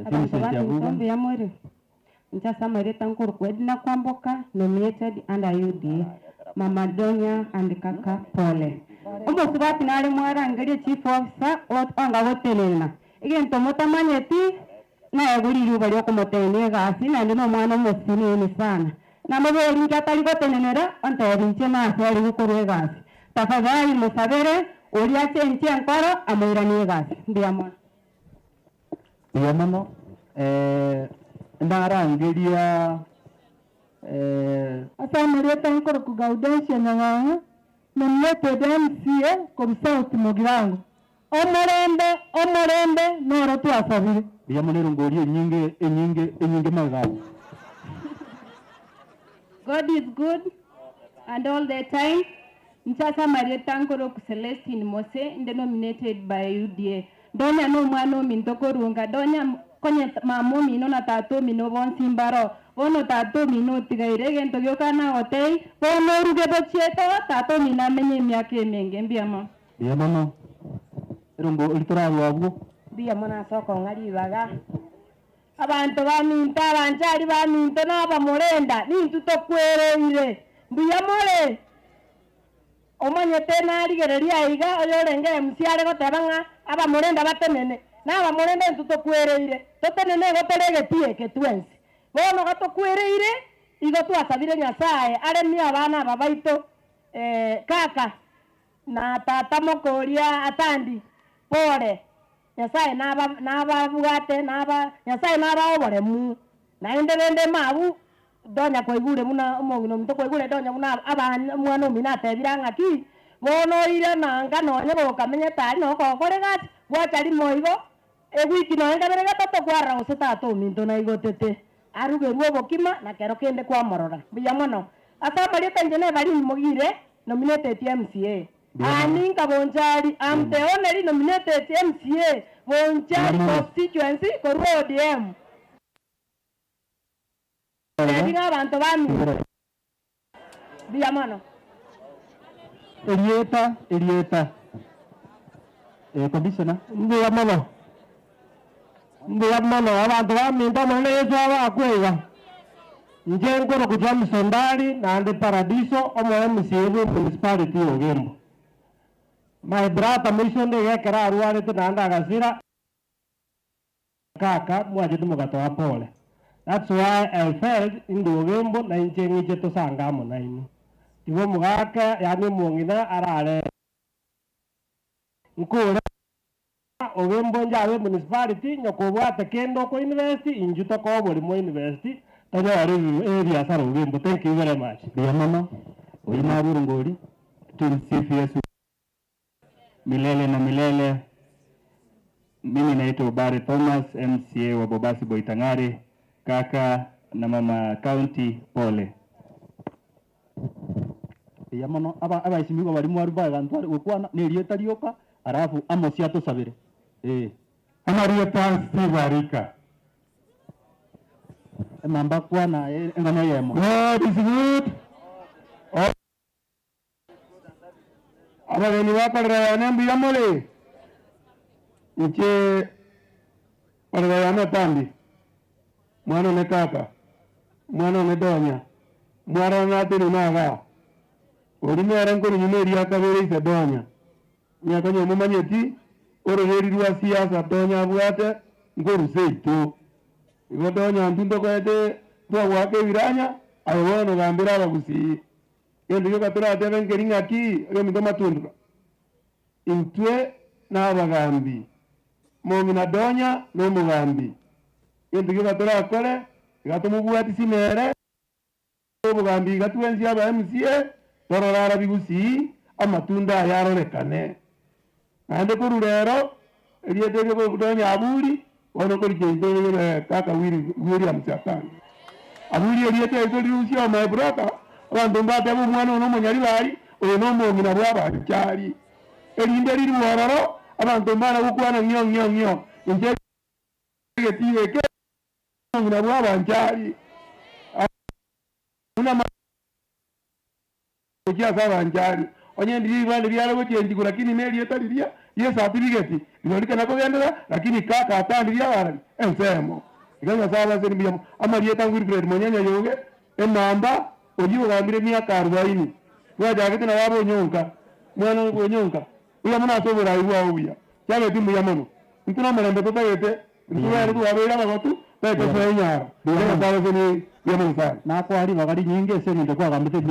Abanto Vincent baminto Abuga. mbuya more? Inche ase amarieta nkorokwa Edna Kwamboka, nominated under UDA, Mama Donya and Kaka pole. Omosubati nare mwarangerie chief officer anga gotenena. Egento motamanyeti, naegwe riruba riokomotenenia egasi naende nomwana omosinini sana. Namobori inki atari gotenenera, ontebi inche nase are gokorwa egasi. Tafadhali mosabere oria achenchie enkoro amoiranie egasi. Mbuya mono. Mbuya mono. Narangeria. Ase amarieta nkorokwa Gaudensia Nyang'ang'a, nominated MCA korwa South Mugirango. Omorembe, omorembe noro twasabire. Mbuya mono erongori enyinge enyinge enyinge magega abwo. God is good and all the time. Inche ase amarieta nkorokwa Celestine Mose, inde nominated by UDA. Donya nomwana ominto korunga, donya konye mama omino na tata omino bonsi mbaro. Bono tata omino otigaire egento gioka nagotebie, bono oruge bochiete oo, tata omino amenye emiaka emenge. Mbuya mono. Mbuya mono. Erongo eria torarwe abwo. Mbuya mono ase okong'a ribaga. Abanto baminto, abanchari baminto, na abamorenda, nintwe tokwereire. Mbuya more? Omanyete narigereria aiga oyorenge MC are goteba ng'a abamorenda batenene, na abamorenda intwe tokwereire, totenene igo tore egetii eke twensi. Bono gatokwereire, igo twasabire Nyasaye aremie abana aba baito, kaka na tata moka oria Atandi, pore, Nyasaye naba nababwate naba Nyasaye nabae oboremu. Naende rende mabu donya kwaigure buna omong'ina ominto kwaigure donya buna abana omwana omino atebire ang'a ki, bono oire nanga nonye gokamenyete aria noo kogokora egasi, gwacha rimo igo, ewiki nonye kabere gatato kwarora gose tata ominto naigotete, arugerwe obokima na kero kende kwamorora. Mbuya mono. Ase amarieta inche Nevaline Mogire, nominated MCA. Aninka Bonchari, am the only nominated MCA Bonchari constituency korwa ODM. Tebi ng'a abanto baminto mbuya mono. Erieta, erieta. Eh, Commissioner. Mbuya mono, mbuya mono abanto baminto Omonene Yeso abakwe iga. Inche nkorokwa James Ondari naende Paradiso omo MCA bwe municipality ya Ogembo. My brother moisonde iga ekero arwarete naende agasira, Kaka mwachete mogatoa pole. That's why I felt inde Ogembo na inche ng'iche tosange amo nainwe. Igo omogaka yaani omong'ina arare nkore Ogembo inche abe municipality nyokobwate kende oko invest inchu tokoe oborimo invest tonyore ebiasara Ogembo thank you very much. Mbuya mono, oyio nabwo orongori, tumsifu Yesu milele na milele. Mimi naitwa Obare Thomas, MCA wa Bobasi Boitang'are, kaka na mama county, pole. Mbuya mono, aba abaesimigwa baria mwarwa baega ntware gokwana na erieta rioka, alafu amosi atosabere ee. Amarieta Steve Arika. Emamba kwana eng'ana eyemo. God is good all. Abageni bakorera yane mbuya more? Inche korera yane Otambi, mwana one kaka, mwana one Donya, mwarora natenena igaa. Oria nere nkorwa nyuma eria kabere ise Donya. Onye konya omomanyeti, ororeri rwa siasa Donya abwate nkorwa seito. Igo Donya intwe ntokoete twagoaka ebiranya, aye bono gambera abagusii. Gento gioka toratebe nkeri ng'aki, egeminto matundura. Intwe nabagambi, mong'ina Donya nomogambi. Gento gioka torakore, iga tomobwatisi nere obogambi iga twensi aba MCA torore arabi gusii amatunda aya arorekane. Naende korwa rero, erieta erio Donya Aburi, bono nkorikia intwe ribe kaka William Siatani. Aburi erieta erito rirusie o my brother, abanto mbatebe omwana oyo nomonyaribari, oyo nomong'ina bw'abanchari. Erinde rirwe ororo, abanto mbana gokwana ng'io ng'io ng'io, inche egetii eke omong'ina bw'abanchari. Buna gochia ase abanchari, onye ndiria ebibande biare gochenchigwa, lakini nerieta riria. Ye certificate rigorikana kogendera lakini kaka atandirie abarani ensemo. Iga Nyasaye abaseni mbuya mono. Amarieta Wilfred Monyanya Yoge, emamba, oyio ogambire miaka arubaini. Twachagete na baba onyonka, mwana onyonka, buya mono ase oborai bwao obuya. Chiageti mbuya mono. Intwe na omorembe totagete, intwe twabeire abagotu, totagete soa enyara. Iga Nyasaye abaseni mbuya mono sana. Nakwari bagari nyinge ase eng'encho kwagambete emiaka.